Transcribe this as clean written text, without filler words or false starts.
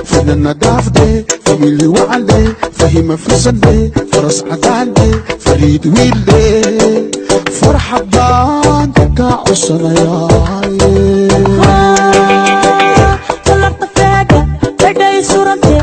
Fidana dhaafde, famili wacande, fahima firsande, faras cadaande, fariid wiilde, farxad baan kaa codsanayaaye. Talarta feega fedhay surante.